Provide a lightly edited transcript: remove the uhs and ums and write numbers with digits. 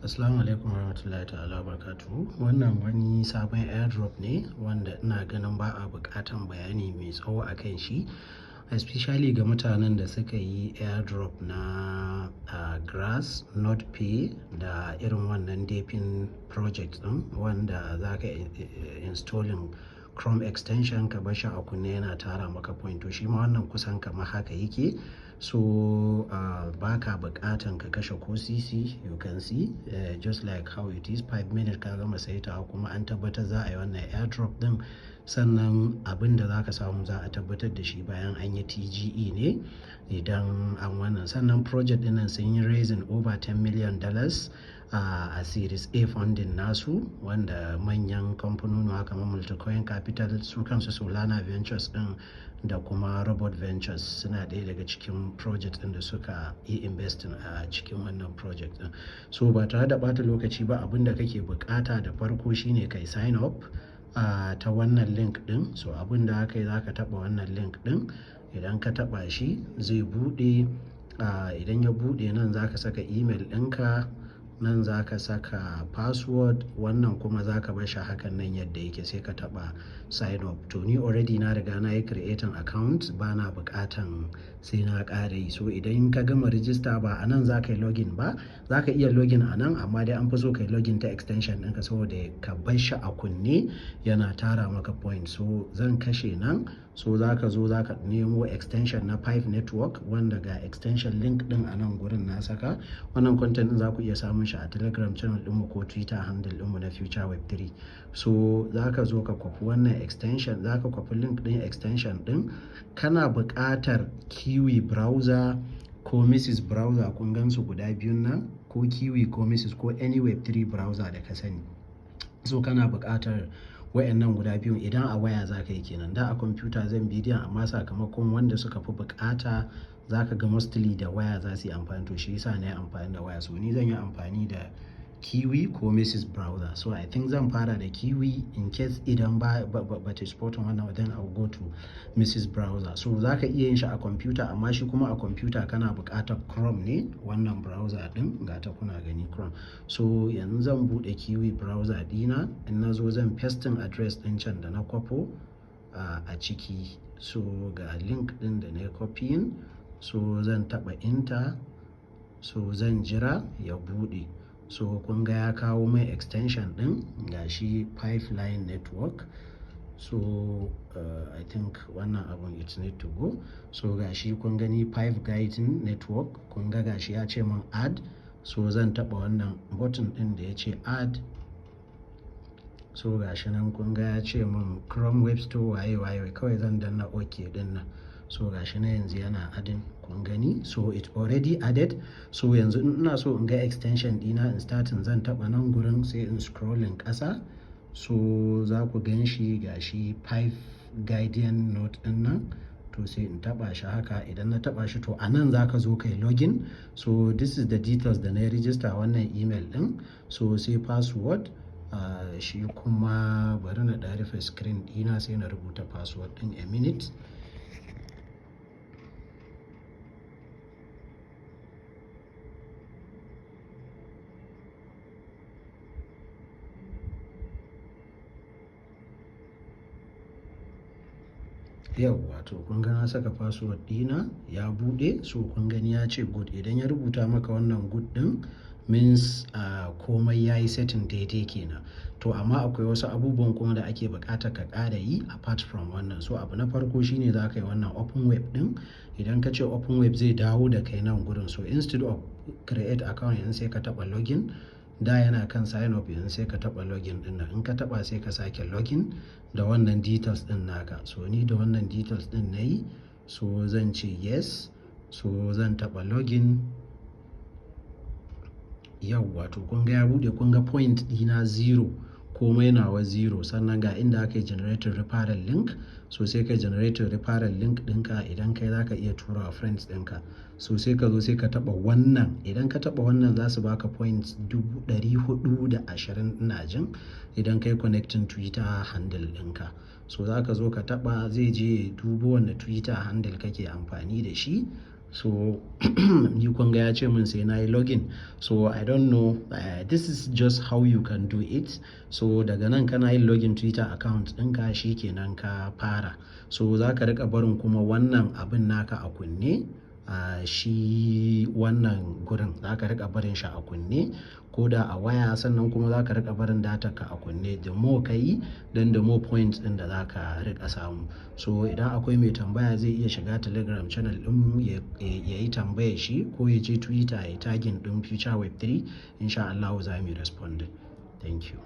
Assalamu alaikum warahmatullahi ta'ala wabarakatuhu. Wannan wani sabon airdrop ne wanda ina ganin ba a buƙatan bayani mai tsawo a kan shi, especially ga mutanen da suka yi airdrop na Grass, NotPay da irin wannan DePIN project ɗin wanda za ka installing Chrome extension ka bar shi a kunne yana tara maka point. To shi ma wannan kusan kamar haka yake. So ba ka buƙatan ka kashe ko sisi, you can see just like how it is, 5 minutes ka gama saitawa, kuma an tabbatar za a yi wannan airdrop ɗin. Sannan abin da za ka samu za a tabbatar da shi bayan an yi TGE ne idan an wannan. Sannan project ɗin nan sun yi raising over $10 million a Series A funding nasu, wanda manyan kamfanonuwa kamar Multicoin Capital, su kansu Solana Ventures ɗin, da kuma Robot Ventures suna ɗaya daga cikin project ɗin da suka yi investing a cikin wannan project ɗin. So ba tare da ɓata lokaci ba, abin da kake buƙata da farko shine kai sign up ta wannan link ɗin. So abin da aka yi, za ka taɓa wannan link ɗin. Idan ka taɓa shi zai buɗe. Idan ya buɗe, nan za ka saka email ɗinka, nan za ka saka password, wannan kuma za ka bar shi hakan nan yadda yake, sai ka taɓa sign up. To ni already na riga na yi creating account, ba na buƙatan sai na ƙara yi. So idan ka gama register, ba a nan za ka yi login ba. Za ka iya login a nan, amma dai an fi so ka yi login ta extension ɗinka saboda ka bar shi a kunne yana tara maka point. So zan kashe nan. So za ka zo za ka nemo extension na Pipe Network, wanda ga extension link ɗin a nan gurin na saka. Wannan content ɗin za ku iya samun shi a Telegram channel ɗinmu ko Twitter handle ɗinmu na Future Web 3. So za ka zo ka kwafi wannan extension, za ka kwafi link ɗin extension ɗin. Kana buƙatar Kiwi browser ko Mises Browser. Kun gansu guda biyun nan, ko Kiwi ko Mises ko any Web3 browser da ka sani. So kana buƙatar wayannan guda biyun idan a waya za ka yi kenan. Da a kwamfuta zan bidiyon, amma sakamakon wanda suka fi buƙata za ka ga mostly da waya za su yi amfani, to shi yasa na yi amfani da waya. So ni zan yi amfani da Kiwi ko Mises Browser. So I think zan fara da Kiwi, in case idan ba ta supporting wannan, then I'll go to Mises Browser. So za ka iya yin shi a kwamfuta, amma shi kuma a kwamfuta kana buƙatar Chrome ne, wannan browser ɗin, ga ta kuna gani, Chrome. So yanzu zan buɗe Kiwi browser ɗina. In na zo zan pasting address ɗin can da na kwafo a ciki. So ga link ɗin da na yi copying. So zan taɓa enter. So zan jira ya buɗe. So kun ga ya kawo mai extension ɗin, ga shi Pipeline Network. So I think wannan abun it need to go. So ga shi kun gani, Pipe Guiding Network. Kun ga gashi ya ce mun add. So zan taɓa wannan button ɗin da ya ce add. So ga shi nan kun ga ya ce mun Chrome Web Store, waye waye, kawai zan danna OK ɗin nan. So ga shi nan yanzu yana adding, kun gani. So it already added. So yanzu in ina so in ga extension ɗina in starting, zan taɓa nan gurin, sai in scrolling ƙasa. So za ku gan shi, ga shi Pipe Guardian Node ɗin nan. To sai in taɓa shi haka. Idan na taɓa shi, to a nan za ka zo kai login. So this is the details da na yi register, wannan email ɗin. So sai password. Shi kuma bari na ɗan rufe screen ɗina sai na rubuta password ɗin, a minute. Yauwa, to kun ga na saka password ɗina, ya buɗe. So kun gani ya ce good. Idan ya rubuta maka wannan good ɗin, means komai ya yi setting daidai kenan. To amma akwai wasu abubuwan kuma da ake buƙata ka ƙara yi apart from wannan. So abu na farko shine za ka yi wannan open web ɗin. Idan ka ce open web, zai dawo da kai nan gurin. So instead of create account, yanzu sai ka taɓa login. Da yana kan sign up, yanzu sai ka taɓa login ɗin nan. In ka taɓa, sai ka sake login da wannan details ɗin naka. So ni da wannan details ɗin na yi, so zan ce yes. So zan taɓa login. Yauwa, to kun ga ya buɗe. Kun ga point ɗina zero, komai nawa zero. Sannan ga inda aka yi generating referral link. So sai ka generate referral link ɗinka. Idan kai za ka iya tura wa friends ɗinka. So sai ka zo sai ka taɓa wannan. Idan ka taɓa wannan, za su baka points 420,000, ina jin, idan kai connecting Twitter handle ɗinka. So za ka zo ka taɓa, zai je dubo wanne Twitter handle kake amfani da shi. So ni kun ga ya ce min sai na yi login. So I don't know, this is just how you can do it. So daga nan kana yin login Twitter account ɗinka, shi kenan ka fara. So za ka riƙa barin kuma wannan abin naka a kunne. Shi wannan gurin za ka riƙa barin shi a kunne ko da a waya, sannan kuma za ka riƙa barin data ka a kunne. The more ka yi, then the more points ɗin da za ka riƙa samu. So idan akwai mai tambaya, zai iya shiga Telegram channel ɗin ya yi tambayar shi, ko ya je Twitter ya yi tagging ɗin Future Web3. In sha Allahu za mu yi responding. Thank you.